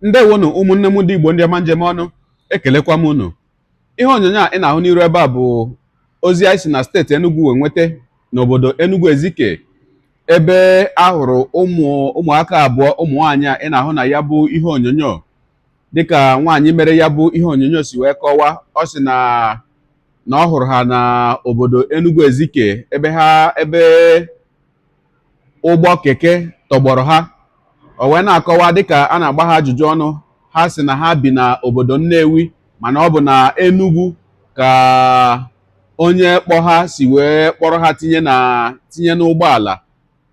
Ndewonu, ụmụnne m ndị Igbo, ndị ọma njem ọnụ, ekelekwa m unu. Ihe onyonyo a ị na-ahụ n'iru ebe a bụ ozi anyị si na steeti Enugu wee nweta n'obodo Enugu Ezike, ebe a hụrụ ụmụaka abụọ, ụmụ nwaanyị a ị na-ahụ na ya bụ ihe onyonyo. Dịka nwaanyị mere ya bụ ihe onyonyo si wee kọwaa, ọ sị na ọ hụrụ ha na obodo Enugu Ezike, ebe ha ebe ụgbọ keke tọgbọrọ ha. O wee na-akọwa, dịka a na-agba ha ajụjụ ọnụ, ha sị na ha bi na obodo Nnewi, mana ọ bụ na Enugu ka onye kpọ ha si wee kpọrọ ha tinye n'ụgbọala.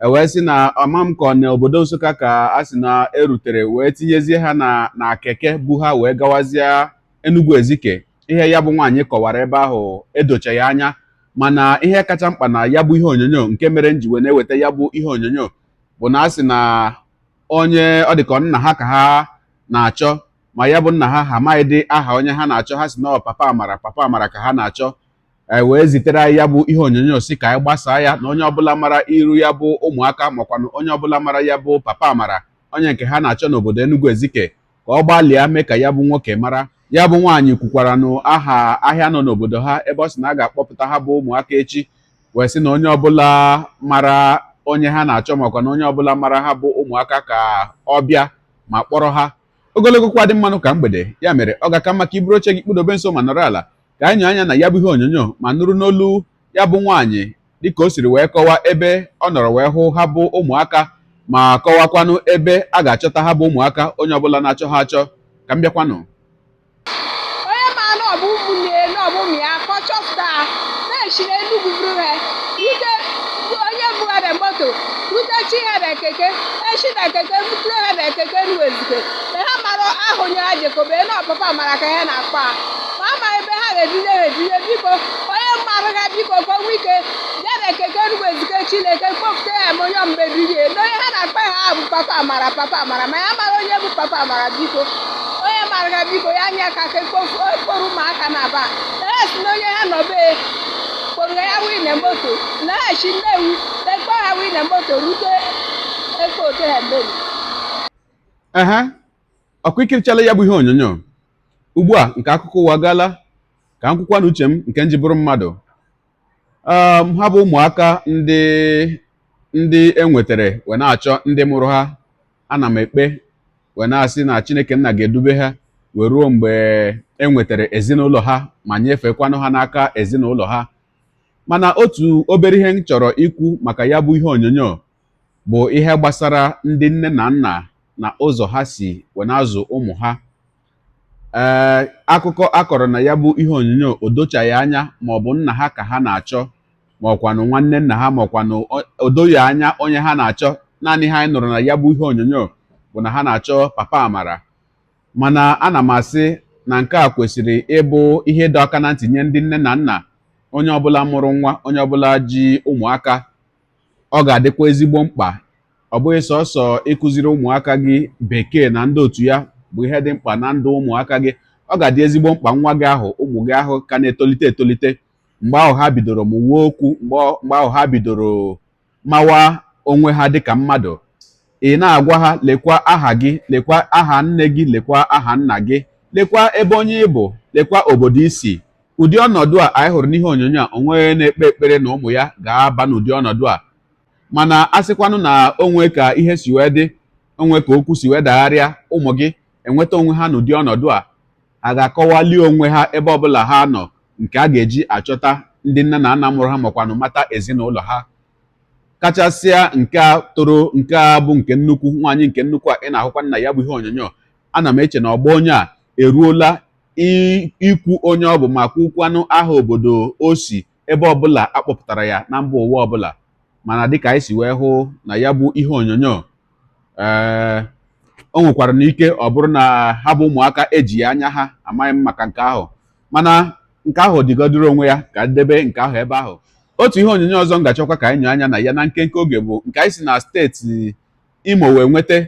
E wee sị na ama m ka ọ na obodo Nsụka ka a sị na erutere wee tinyezie ha na keke bu ha wee gawazie Enugu Ezike. Ihe ya bụ nwaanyị kọwara ebe ahụ edochaghị anya, mana ihe kacha mkpa na ya bụ ihe onyonyo nke mere m ji wee na-eweta ya bụ ihe onyonyo bụ na a sị na onye ọ dị ka nna ha ka ha na-achọ, ma ya bụ nna ha, ha amaghịdị aha onye ha na-achọ. Ha sị na ọ Papa Amara, Papa Amara ka ha na-achọ. E wee zitere anyị ya bụ ihe onyonyo, si ka anyị gbasaa ya, na onye ọbụla mara iru ya bụ ụmụaka, makwanụ onye ọbụla mara ya bụ Papa Amara, onye nke ha na-achọ n'obodo Enugu Ezike, ka ọ gbalịa mee ka ya bụ nwoke mara. Ya bụ nwaanyị kwukwaranụ aha ahịa nọ n'obodo ha, ebe ọ sị na a ga-akpọpụta ha bụ ụmụaka echi, wee sị na onye ọbụla mara onye ha na-achọ, makwa na onye ọbụla mara ha bụ ụmụaka, ka ọ bịa ma kpọrọ ha. Ogologo kwa dị mmanụ ka mgbede, ya mere ọ ga-aka maka iburu oche gị, kpụdobe nso ma nọrọ ala, ka anyị nyoo anya na ya bụ ihe onyonyo ma nụrụ n'olu ya bụ nwaanyị, dịka o siri wee kọwaa ebe ọ nọrọ wee hụ ha bụ ụmụaka, ma kọwakwanụ ebe a ga-achọta ha bụ ụmụaka, onye ọbụla na-achọ ha achọ. Ka m bịakwanụ. Onye ma na ọ bụ ụmụnne na ọ bụ ụmụ ya, ka ọ chọpụta ha na-esi n'Enugwu buru ha rute, onye bu ha be moto rute chi ha be keke, esi na keke butere ha be keke Enugu Ezike, na ha mara aha onye ha jekobe na ọ Papa Amara ka ha na-akpọ ha, ma ama ebe ha ga-etinye ha etinye. Biko, onye mara ha, biko, ka o nwee ike bịa na keke Enugu Ezike, Chineke kpọpụta ya ma onye mgbe birie na onye ha na-akpọ ha bụ Papa Amara, Papa Amara, ma ya mara onye bụ Papa Amara. Biko, onye mara ha, biko, ya nye aka ka ekporo ụmụaka na aba na ha si na onye ha nọ be kpọrọ ya wee na moto na ha si Nnewi na ekpo ha wee na moto rute ekpo ote ha mberi. Ehe, ọkwa ikirichala ya bụ ihe onyonyo ugbu a nke akụkọ ụwa gaala, ka m kwukwa n'uche m nke m ji bụrụ mmadụ. Ha bụ ụmụaka ndị e nwetara wee na-achọ ndị mụrụ ha. Ana m ekpe wee na-asị na Chineke nna ga-edube ha wee ruo mgbe e nwetara ezinụlọ ha ma nyefekwanụ ha n'aka ezinụlọ ha. Mana otu obere ihe m chọrọ ikwu maka ya bụ ihe onyonyo bụ ihe gbasara ndị nne na nna na ụzọ ha si wee na-azụ ụmụ ha. Ee, akụkọ akọrọ na ya bụ ihe onyonyo o dochaghị anya ma ọ bụ nna ha ka ha na-achọ, ma ọkwanụ nwanne nna ha, ma ọkwanụ o doghị anya onye ha na-achọ. Naanị ha anyị nụrụ na ya bụ ihe onyonyo bụ na ha na-achọ Papa Amara. Mana ana m asị na nke a kwesịrị ịbụ ihe ịdọ aka na ntị nye ndị nne na nna, onye ọbụla mụrụ nwa, onye ọbụla ji ụmụaka. Ọ ga-adịkwa ezigbo mkpa, ọ bụghị sọsọ ịkụziri ụmụaka gị Bekee na ndị otu ya bụ ihe dị mkpa na ndụ ụmụaka gị. Ọ ga-adị ezigbo mkpa nwa gị ahụ, ụmụ gị ahụ ka na-etolite etolite, mgbe ahụ ha bidoro mụwa okwu, mgbe ahụ ha bidoro mawa onwe ha dịka mmadụ, ị na-agwa ha, lekwa aha gị, lekwa aha nne gị, lekwa aha nna gị, lekwa ebe onye ị bụ, lekwa obodo isi. Ụdị ọnọdụ a anyị hụrụ n'ihe onyonyo a, onwe na-ekpe ekpere na ụmụ ya ga-aba n'ụdị ọnọdụ a. Mana a sịkwanụ na onwe ka ihe si wee dị, onwe ka okwu si wee dagharịa, ụmụ gị enweta onwe ha n'ụdị ọnọdụ a, ha ga-akọwali onwe ha ebe ọbụla ha nọ, nke a ga-eji achọta ndị nne na nna mụrụ ha, makwanụ mata ezinụlọ ha. Kachasịa nke a toro, nke a bụ nke nnukwu nwaanyị, nke nnukwu a ị na-ahụkwa nna ya bụ ihe onyonyo, ana m eche na ọgbọ onye a eruola ikwu onye ọ bụ, ma kwukwanụ aha obodo o si, ebe ọbụla akpọpụtara ya na mba ụwa ọbụla. Mana dịka anyị si wee hụ na ya bụ ihe onyonyo, ee, o nwekwara n'ike ọ bụrụ na ha bụ ụmụaka eji ya anya ha, amaghị m maka nke ahụ, mana nke ahụ dịgodoro onwe ya, ka debe nke ahụ ebe ahụ. Otu ihe onyonyo ọzọ m ga-achọkwa ka anyị nyoo anya na ya na nkenke oge bụ nke anyị si na steeti Imo wee nweta,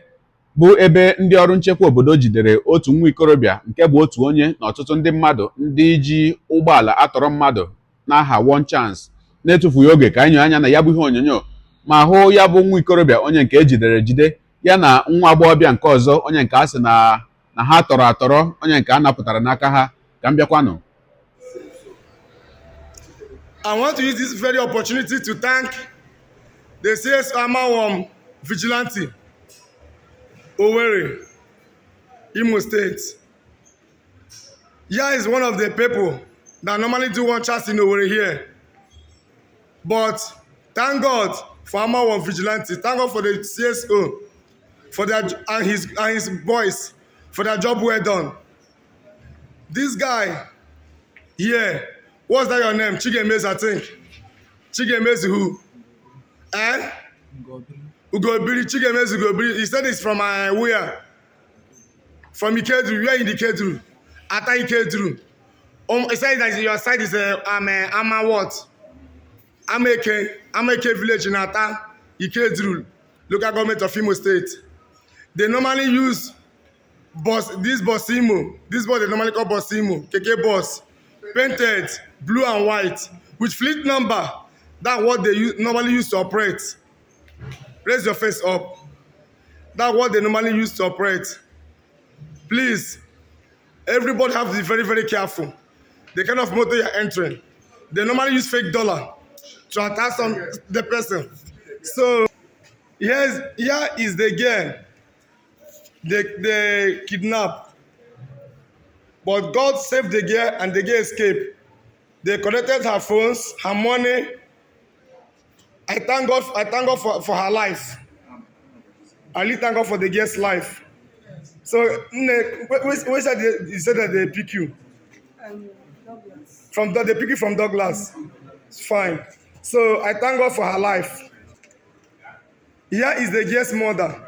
bụ ebe ndị ọrụ nchekwa obodo jidere otu nwa ikorobịa nke bụ otu onye na ọtụtụ ndị mmadụ ndị ji ụgbọala atọrọ mmadụ n'aha One Chance. Na-etufughị oge, ka anyị nyoo anya na ya bụ ihe onyonyo ma hụ ya bụ nwa ikorobịa onye nke ejidere ejide, ya na nwa agbọghọbịa nke ọzọ, onye nke a sị na Na ha tọrọ atọrọ onye nke a napụtara n'aka ha. Ka m bịakwanụ. I want to use this very opportunity to thank the CS Amawom Vigilante, Owerri, Imo State. Here is one of the people that normally do one chance in Owerri here. But thank God for Amawom Vigilante. Thank God for the CSO, for their and his boys for their job well done. This guy here, what's that your name? Chigemezi, I think. Chigemezi who? Eh? Ugobiri, Chigemezi Ugobiri. He said it's from where? From Ikeduru. Where in Ikeduru? Ata Ikeduru. He said that your side is Ama what? Ameke, Ameke village in Ata, Ikeduru, local government of Imo State. They normally use bus, this bus Imo, this bus they normally call bus Imo, keke bus, painted blue and white with fleet number. That's what they normally use to operate. Raise your face up. That's what they normally use to operate. Please, everybody have to be very, very careful. The kind of motor you're entering. They normally use fake dollar to attach on the person. So here is the girl they kidnap. But God saved the girl and the girl escaped. They collected her phones, her money. I thank God, I thank God for her life. I really thank God for the girl's life. So, Nne, where said you said that they pick you? Douglas. They pick you from Douglas. It's fine. So I thank God for her life. Here is the girl's mother.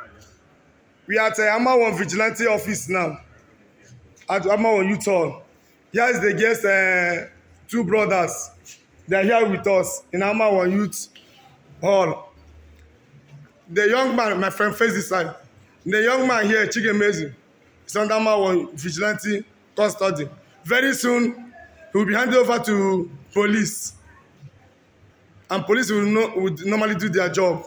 We are at Amawan Vigilante office now. At Amawan Youth Hall. Here is the girl's two brothers. They are here with us in Amawan Youth Hall. The young man, my friend, face this side. The young man here, Chigemezi, is under Amawan Vigilante custody. Very soon, he will be handed over to police. And police will normally do their job.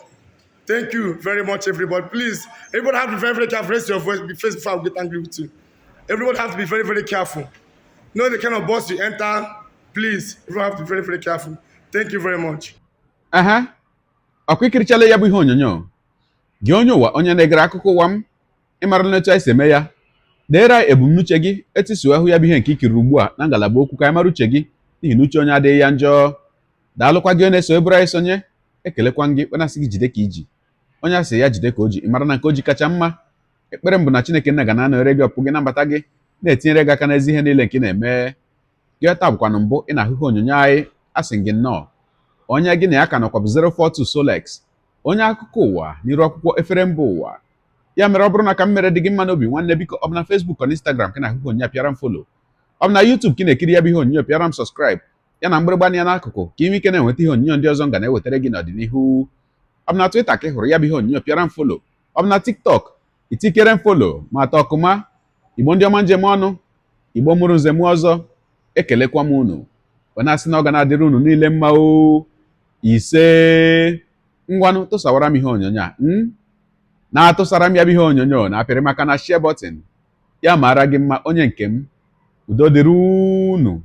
Thank you very much, everybody. Please, everybody have to be very, very careful. Raise your voice be face before I get angry with you. Everybody have to be very, very careful. Know the kind of bus you enter. Please, everyone have to be very, very careful. Thank you very much. Aha, ọkwa ikirichala ya bụ ihe onyonyo gị, onye ụwa, onye na-egere akụkọ ụwa m. Ịmara n'etu anyị si eme ya, deere anyị ebumnuche gị etu hụ ya bụ ihe nke ikiri ugbu a na ngalaba okwu, ka anyị mara uche gị, n'ihi na uche onye adịghị ya njọ. Daalụkwa gị onye na-eso eburu anyị sonye. Ekelekwa gị, onye asị gị jide ka iji, onye asị ya jide ka o ji. Ị mara na nke o ji kacha mma. Ekpere m bụ na Chineke nna ga na-anọnyere gị, ọpụ gị na mbata gị, na-etinyere gị aka n'ezi ihe niile nke ị na-eme. Gị taa bụkwanụ mbụ ị na-ahụ ihe onyonyo anyị, asị gị nnọọ. Onye gị na ya ka nọkwa bụ 042 Solex, onye akụkọ ụwa n'iru akwụkwọ efere mba ụwa. Ya mere, ọ bụrụ na ka m mere dị gị mma n'obi, nwanne, biko, ọ bụ na Facebook, ọ na Instagram ka ị na-ahụ ihe onyonyo a, pịara m follow. Ọ bụ na YouTube ka ị na-ekiri ya bụ ihe onyonyo, pịara m subscribe ya na mgbịrịgba ya n'akụkụ, ka ime ike na-enweta ihe onyonyo ndị ọzọ m ga na-ewetara gị n'ọdịnihu. Ọ bụ na Twitter ka ị hụrụ ya bụ ihe onyonyo, pịara m follow. Ọ bụ na TikTok, itikere m follow ma atọ ọkụma. Igbo ndị ọma, njem ọnụ, Igbo mụrụ nze m ọzọ, ekelekwa m unu. Ọ na-asị na ọ ga na-adịrị unu niile mma o. Ise. Ngwanụ, tụsawara m ihe onyonyo a na-atụsara m ya bụ ihe onyonyo na apịrị maka na share button. Ya mara gị mma, onye nke m. Udo dịrị unu.